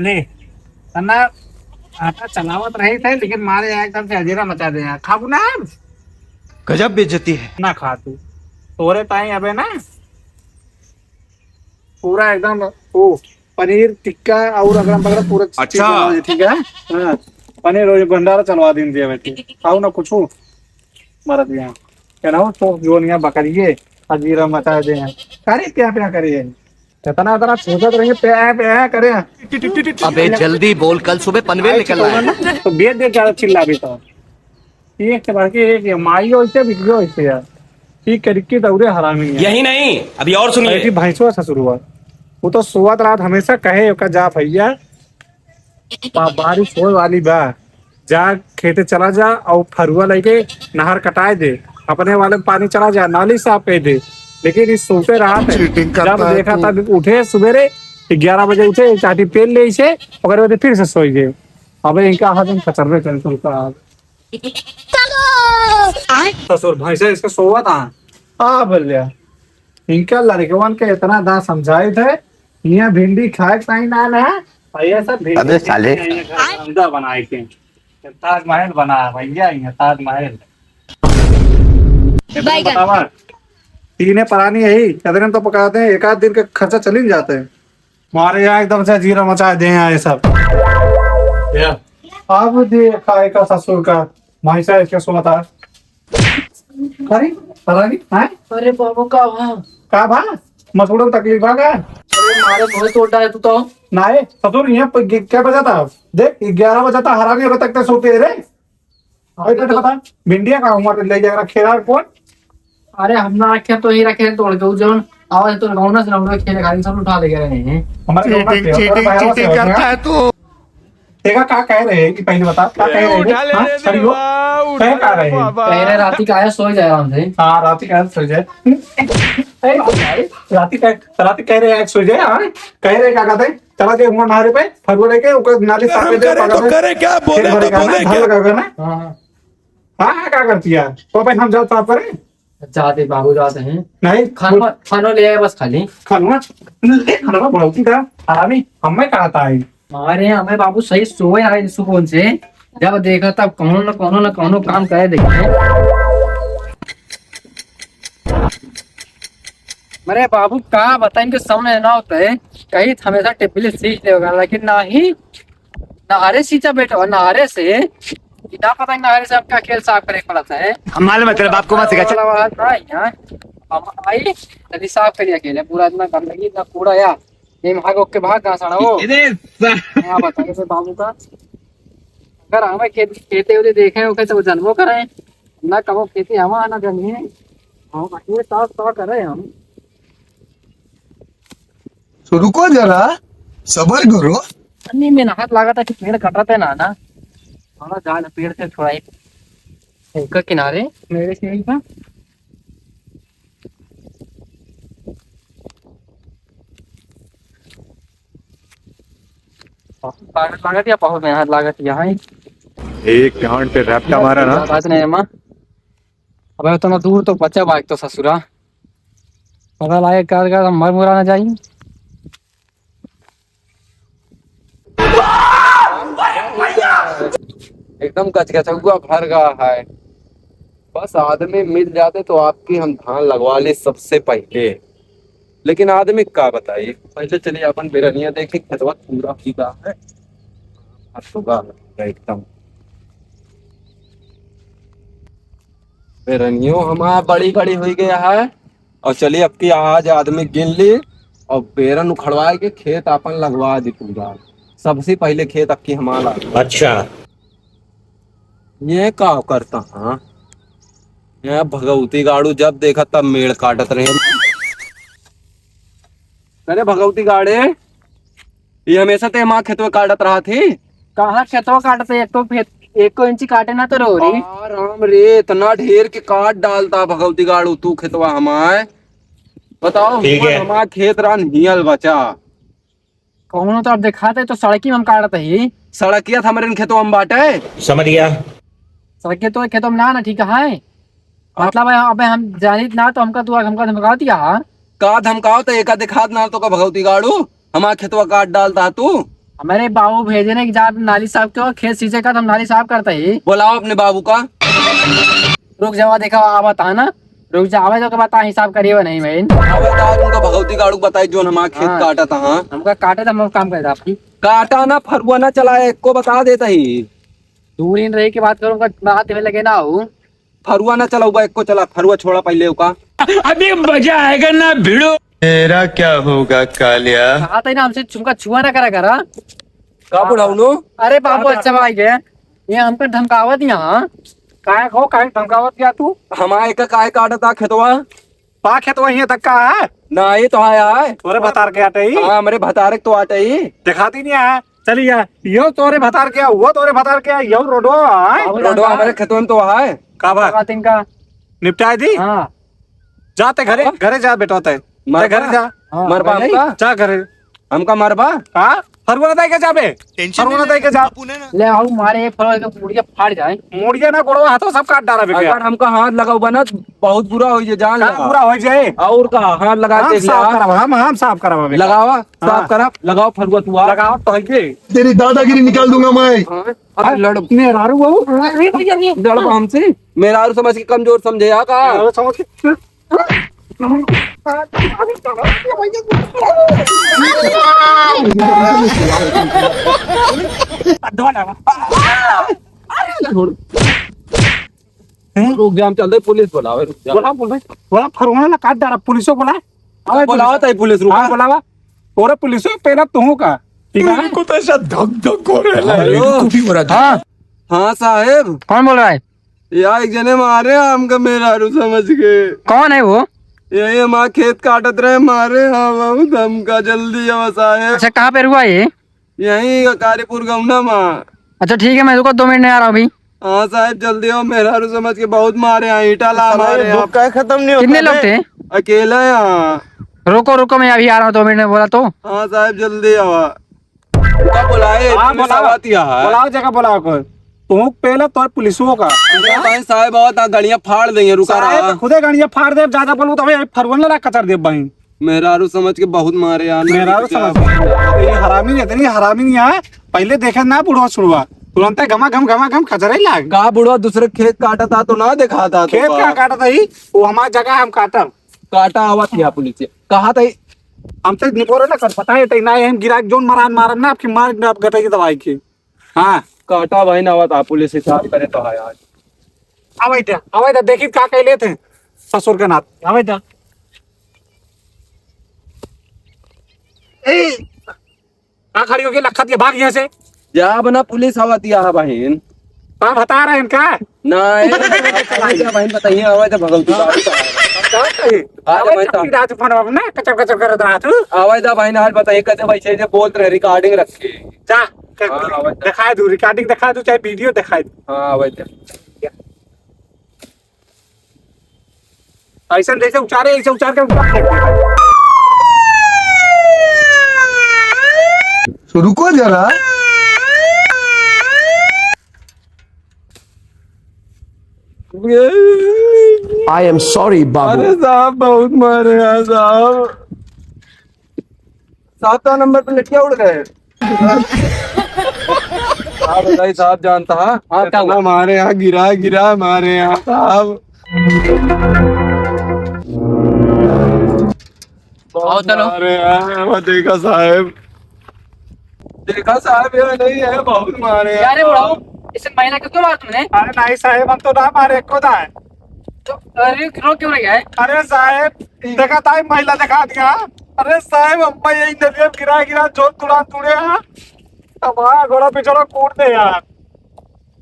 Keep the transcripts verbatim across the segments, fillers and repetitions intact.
ले, तना आटा चलावत रही थे, लेकिन मारे यहाँ एकदम से अजीरा मचा दे यहाँ। खाबू ना हम? गजब बेइज्जती है। ना खा तू। तोरे ताई अबे ना, पूरा एकदम, ओ, पनीर टिक्का और अगरम बगरम पूरा चीज अच्छा। बनाओ जी, ठीक है? हाँ, पनीर और भंडारा चलवा दिन दिया बेटी। खाओ ना कुछ, मरत यहाँ। क्या ना हो, तो जो नहीं बकरिए, अजीरा मचा दे हैं। करे प्या प्या करे हैं। इतना, इतना सोचत रहिए, प्या प्या करे। अबे जल्दी बोल, कल सुबह पनवेल निकलना है। तो बेच दे, ज्यादा चिल्ला भी तो। एक से बढ़ के एक, ये माई हो इसे, बिटियो इसे यार। ठीक करिके दौड़े हरामी है। यही नहीं, अभी और सुनिए। ऐसी भैंसवा ससुरवा। वो तो सोवत रात हमेशा कहे, ओका जा भैया, बा-, बारिश होए वाली बा, जा खेते चला जा और फरुआ लेके नहर कटाए दे, अपने वाले में पानी चला जा, नाली साफ कर दे। लेकिन इस सोते रहा थे, चीटिंग करता जब है देखा तू। तब उठे सुबेरे ग्यारह बजे उठे, चाटी पेल ले इसे, ओकरे बाद फिर से सोई गए। अबे इनका हाथ में कचरबे करे तो का। ससुर भैंसा इसका सोवा था। आ बल्ल्या, इनका लड़कवन के इतना दा समझाए थे, यहाँ भिंडी खाए के नहीं ना ना, और ये सब भिंडी अबे साले। धंधा बनाए के। ताजमहल बना है भैया, यहाँ ताजमहल। कितने बैगन। बतावा? तीने परानी यही, कितने तो पकाते हैं, एक आध दिन का खर्चा चल ही जाते हैं। मारे यहाँ एकदम से जीरा मचा दे यहाँ ये सब। या। अब देखा एका ससुर का, भाई साहब इसका सोता। अरे, परानी, हाँ? अरे बाबू, का भा? का भा? मसूड़ों तकलीफ आ गया? अरे मारे मुँह तोड़ डाले तू तो। नाए, ससुर, यहाँ पे ग्य-, क्या बजा था? देख, ग्यारह बजा था, हरामी अबे तक ते सोते रे। अबे तो बता, भिंडिया का उम्र ले जाएगा, खेला कौन? अरे हम ना रखे तो ही रखे तोड़ के, उ जौन आवाज तो गाँव से हम लोग खेले खाली सब उठा ले गए हैं। हमारे गाँव से चीटिंग, हो, चीटिंग, हमारे चीटिंग हो, करता हाँ? है तू। देखा, का कह रहे हैं कि पहले बता, का कह रहे हैं? उठा ले हाँ? रे सही हो? बाबा, कह उठा का ले रहे हैं? बाबा। कह रहे राती का आया, सो जाए आराम से। हाँ, राती का आया, सो जाए। ए, राती का, राती कह रहे हैं, सो जाए, हाँ? कह रहे हैं, क्या कहते हैं? चला जाए हुआ नहरे पे, फरुआ लेके, ओकर नाली साफ कर दे, करे तो पागल है। करे क्या? बोले तो बोले क्या? धान लगा कर ना। हाँ, हाँ। हाँ, हाँ, क्या करती है? तो भाई हम जात साफ करें? जाते बाबू जाते हैं। नहीं, खानवा, बोल। खानवा ले आए बस खाली। खानवा? ले खानवा बढ़ौती का। आरामी, हमें कहा था आई। अरे हमें बाबू सही सोए आए सुकून से। जब देखा तब कौनो न कौनो न कौनो काम करे देखे। अरे बाबू का बताएं कि समझ ना होता है। कहीं हमेशा टिप्पली सींच लेगा, लेकिन ना ही नहरे सींचा बेटा, नहरे से। कि ना पता नहरे से आपका खेल साफ करे पड़ता है। हम मालूम है तेरे बाप को मत सिखा। वाला बात ना है यहाँ। हम आई, तभी साफ करिए अकेले, पूरा इतना गंदगी, इतना कूड़ा या। ये भाग, ओके, भाग, कहाँ साड़ा हो? इधर सा- यहाँ बताइए फिर बाबू का। अगर हमें खेत, खेते वेते देखे, ओके, तो जन्मो करे। ना कबो खेती हमारा ना जमीन। हम अपने साथ तो करे हम। तो रुको जरा, सबर करो। अन्नी में हाथ लगा था कि पेड़ कटा थे ना, ना। थोड़ा जाल पेड़ से थोड़ा एक, एक किनारे मेरे से एक बार। लागत या बहुत मेहनत लागत या है। एक गांड पे रैपटा मारा ना। बात नहीं है माँ। अबे उतना दूर तो बचा बाइक तो ससुरा। पता लागे का, का मर मुरा ना जाई। एकदम गचगचौआ भर गया है। बस आदमी मिल जाते तो आपकी हम धान लगवा ले सबसे पहले। लेकिन आदमी का बताई, पहले चलिए अपन बेरनिया देखे, खेतवा पूरा भीगा है, भर चुका है एकदम। बेरनियो हमारा बड़ी बड़ी हुई गया है। और चलिए, अब की आज आदमी गिन ली और बेरन उखड़वाए के खेत अपन लगवा दी पूरा। सबसे पहले खेत अब की हमारा। अच्छा। ये का करता, हाँ? ये भगवती गाड़ू जब देखा तब मेड़ काटत रहे। अरे भगवती गाड़े, ये हमेशा ते हमार खेतवा काटत रहत ही। कहाँ खेतवा काटत है? एक तो फेत-, एको इंची काटे ना तो रो रे। आ, राम रे, इतना ढेर के काट डालता भगवती गाड़ू तू खेतवा हमार। बताओ, ठीक है। हमार खेत रान हियल बचा। कौनो तो अब दिखाते तो सड़की में हम काटत ही। सड़किया तो हमरे खेतवा में बाटे। समझ गया। सड़किया तो खेतवा में ना, ना, ठीक है। मतलब है, अबे हम जानित ना तो हमका तू, हमका धमकावत या। का धमकावत है? एका दिखात ना तो का भगवती गाड़ू, हमार खेतवा काट डालता तू। हमारे बाबू भेजे ने कि जा नाली साफ करो, खेत सींचे का, तो हम नाली साफ करते ही। बुलाओ अपने बाबू का। रुक जावा, देखा आवत है ना, रुक जा, आवे तो के बता, हिसाब करिए नहीं भाई। अब बता, उनका भगवती गाड़ू बताई, जोन हमारा खेत हाँ। काटा था, हाँ। हमका काटे था, हम काम करे था आपकी। काटा ना, फरुआ ना चलाए, एको बता देता ही। दूर ही रह के बात करूँ, उनका बात में लगे ना हो। फरुआ ना चलाऊ बा, एको चला, फरुआ छोड़ा पहले ओका। अभी मजा आएगा ना भिड़ो। तेरा क्या होगा कालिया? कहा था ना हमसे, तुमका छुआ ना करा करा। का बुढ़ाऊ नो? अरे बाबू, अच्छा भाई के, ये हमका धमकावत यहाँ। काहे को, काहे धमकावत गया तू? हमारे का काहे काटत आ खेतवा? पा खेतवा हियाँ तक का है? ना, ये तो आया है। तोरे भतार के आटे ही? हाँ, हमरे भतार के तो आटे ही। दिखाती नहीं है। चली जा, यो तोरे भतार के, वो तोरे भतार के, यो रोडवा है। रोडवा हमारे खेतवा में तो है। का बा? बात इनका। निपटाए दी? हाँ। जा ते घरे, हाँ? घरे जा बेटा ते। मरबा? ते घरे जा। हाँ, मरबा भाई। हमका? जा घरे। हमका मरबा? हाँ? फरुआ दाई के जाबे? टेंशन फरुआ नहीं दाई के जा। ले आओ, मारे एक फरुआ के मुड़िया फाड़ जाए। मुड़िया ना, गोड़वा हाथों सब काट डाला बेटा। अगर हमका हाथ लगाओ बना, बहुत बुरा हो जाए, जान का लगा। बुरा हो जाए? और का, हाथ लगा हम देख साफ लिया। करब, हम, हम साफ करब बेटा। लगावा, हाँ। साफ करब, लगाओ फरुआ तू आ। लगाओ तो है के। तेरी दादागिरी निकाल दूंगा मैं। हाँ, अब लड़। मेहरारू बहू। लड़ हमसे। मेहरारू समझ के कमजोर समझे या का? मेहरारू समझ के। रुक जा, हम चलते, पुलिस बुलावे, रुक जा। बोला, बोल भाई, बोला, फरुआ ना काट डाला, पुलिस को बोला। अरे बुलावा ताई पुलिस, रुका। हाँ, बुलावा। तोरे पुलिस को पहला तू का, ठीक है? मेरे को तो ऐसा धक धक हो रहा है। हेलो। मेरे को भी हो रहा था। हाँ। हाँ साहेब। कौन बोल रहा है? यार, एक जने मारे हमका मेहरारू समझ के। कौन है वो? यही हमारा खेत काटत रहे, मारे। हाँ बाबू, हमका जल्दी आवा साहेब। अच्छा, कहाँ पे हुआ ये? यहीं कारीपुर गौना मा। अच्छा ठीक है, मैं रुको, दो मिनट में आ रहा हूँ अभी। हाँ साहेब, जल्दी आओ, मेहरारू समझ के बहुत मारे हैं, ईंटा ला साला, मारे ये हैं। दुख का खत्म नहीं होता कितने लोग बे? थे? अकेला है यहाँ। रुको रुको, मैं अभी आ रहा हूँ, दो मिनट में बोला तो। हाँ साहेब, जल्दी आओ। का बुलाए? हाँ, पुलिस बुलाओ। आवत ही है। बुलाओ, जगह बुलाओ कोई। तू पहले तो पुलिसों का। अरे भाई साहेब, बहुत आ, गड़िया फाड़ देंगे, रुका साहेब, रहा। खुदे गड़िया फाड़ दे, ज्यादा बोलू तो भाई फरुआ ना कचर दे भाई। मेहरारू समझ के बहुत मारे यार। मेहरारू समझ के। ये हरामी, इतनी हरामी नहीं है। पहले देखे ना बुढ़वा सुढ़वा, तुरंते घमा घम, घमा घम कचरे लाग। का बुढ़वा दूसरे खेत काटा था तो ना देखा था तो खेत का? का काटा था ही? वो हमार जगह हम काटब। काटा आवत यहाँ पुलिस से। कहा था ही? हमसे निपोरे ना कर, पता है, तै ना हम गिरा जोन मरान मारब ना, आपकी मार ना, आप गटाई की दवाई की। हाँ। काटा भाई ना आवत, आप पुलिस हिसाब करे तो है आज। आवे थे, आवे थे, देखी का कह लेते हैं ससुर के नाथ। आवे थे। ए, का खड़ी होके लखत के भाग यहाँ से? जा बना, पुलिस आवत यहाँ बहिन। का बता रहे हैं इनका? नहीं, आवे जा बहिन, बताइए, आवे जा भगवती बाबू। हम का कही? आवे आवे जा। जा, रात फोन अब ना कचर कचर करत रहा तू। आवे जा बहिन, आज बताइए कैसे भाई से बोलत रहे, recording रखे। जा, हाँ, आवे जा। दिखाई दू, recording दिखाई दू, चाहे video दिखाई दू। हाँ, आवे जा। ऐसा जैसे उचारे, ऐसे उचार के उचार दे। तो रुको जरा। I am sorry, बाबू। अरे साहब, बहुत मारे हैं साहब। सात का नंबर पे लटकिया उड़ गए। हाँ, बताइए साहब, जानता है? हाँ, क्या हुआ? इतना मारे यहाँ, गिरा, गिरा मारे यहाँ साहब। बहुत आओ, चलो। मारे यहाँ, वो देखा साहब। देखा साहब, ये नहीं है, बहुत मारे हैं। यार, ये बुढ़ाऊ, इसे महिला को क्यों मारा तुमने? अरे नहीं साहब, हम तो ना मारे, खुद आए। तो, अरे, रो क्यों रहा है? अरे साहब, देखा था, महिला दिखा दिया। अरे साहब, अम्मा यही नदिया में गिरा, गिरा, जोर तुड़ा, तुड़े हैं। अब हाँ, घोड़ा पिछड़ा कूद दे यार।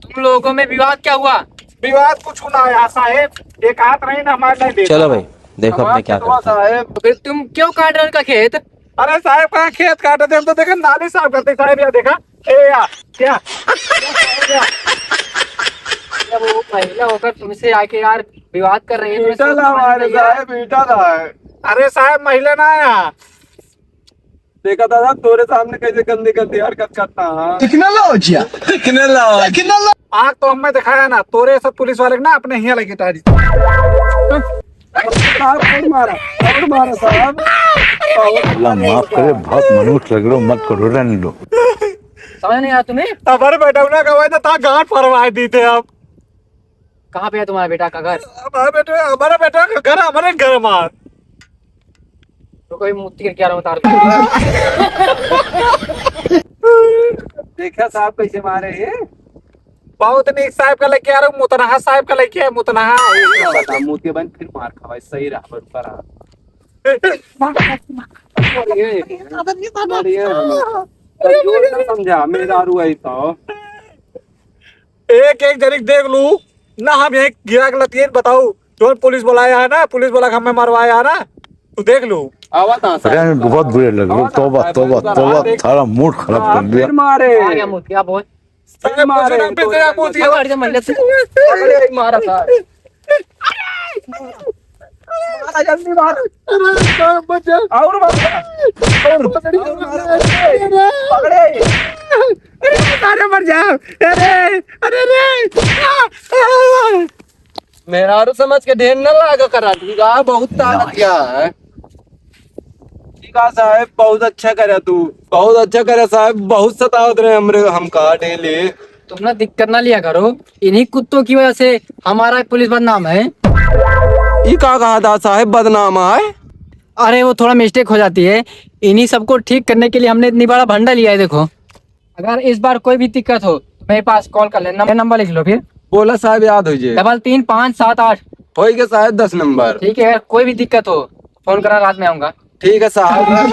तुम लोगों में विवाद क्या हुआ? विवाद कुछ ना आया साहब, एक हाथ नहीं ना हमारे नहीं देता। चलो भाई, देखो अब मैं क्या करता हूँ। साहब। तो फिर तुम क्यों काट रहे हो उनका खेत? अरे साहब, कहाँ खेत काटत है? हम तो देखे नाली साफ करते साहब, या देखा। ए या, क्या? क्या? अब वो महिला होकर तुमसे आके यार विवाद कर रही है, तुम्हें ईटा शर्म ला नहीं मारे आई है? साहब, ईटा ला है। अरे साहब, महिला ना आया। देखा दादा, तोरे सामने कैसे गंदी गंदी हरकत करता है। कितना लाओ जिया? कितना लाओ? कितना लाओ? आग तो हमें दिखाया ना, तोरे सब पुलिस वाले ना अपने हियाँ लगे टारी। साहब, और मारा, और मारा साहब। अल्लाह माफ करे, बहुत मनुष्य लग रहे हो, मत करो, रहने दो। समझ नहीं आया तुम्हें? हमारे बेटौना का वजह था, गांड फरवाए दी थे आप। कहाँ पे है तुम्हारा बेटा का घर? हमारे बेटे, हमारा बेटा का घर, हमारे घर मार। तो कोई मुत्ती करके आ रहा हूँ तार। देखा साहब कैसे मारे ये? बहुत नीक साहब का लेके आ रहा हूँ, मुतनहा साहब का लेके आया, मुतनहा। बता, मुत्ती बन फिर मार खावा, सही रहा, बन पर आ। बढ़िया है, बढ़िया है। तो जोर से समझा, मेरा रुआई तो। एक एक जनिक देख लू ना, हम एक गिरा के लतियन बताऊ, जौन पुलिस बुलाया है ना, पुलिस बुला के हमें मरवाया है ना, तू देख लू। आवा था साहब। अरे, बहुत बुरे लग रहे। आवा था तौबा, साहब, तौबा, बड़ा तौबा, देख। थारा मूड खराब हाँ, कर दिया। फिर मारे। आ गया मुत्ती, बोल। फिर मारे, फिर से आप मुत्ती। पकड़ के मल्ले से। पकड़े, मारा साहब। मारा, जल्दी मार। अरे, साहब, बचा। और मार। और पकड़िए, मारा। पकड़े। अरे, सारे मर जाओ। अरे, अरे, अरे। मेहरारू समझ के ढेर न लागा करा, ठीक है? बहुत ताकत क्या है? ठीक है साहब, बहुत अच्छा करे तू, बहुत अच्छा करे साहब, बहुत सतावत रहे हमरे, हमका डेली। तुम ना दिक्कत ना लिया करो, इन्हीं कुत्तों की वजह से हमारा पुलिस बदनाम है। ई का कहा था साहब, बदनाम है? अरे, वो थोड़ा मिस्टेक हो जाती है, इन्हीं सबको ठीक करने के लिए हमने इतनी बड़ा भंडा लिया है। देखो, अगर इस बार कोई भी दिक्कत हो तो मेरे पास कॉल कर लेना, नंबर लिख लो फिर। बोला साहब, याद हो जाए। डबल तीन पाँच सात आठ। हो गया साहब, दस नंबर। ठीक है, अगर कोई भी दिक्कत हो, फोन करना, रात में आऊंगा। ठीक है साहब।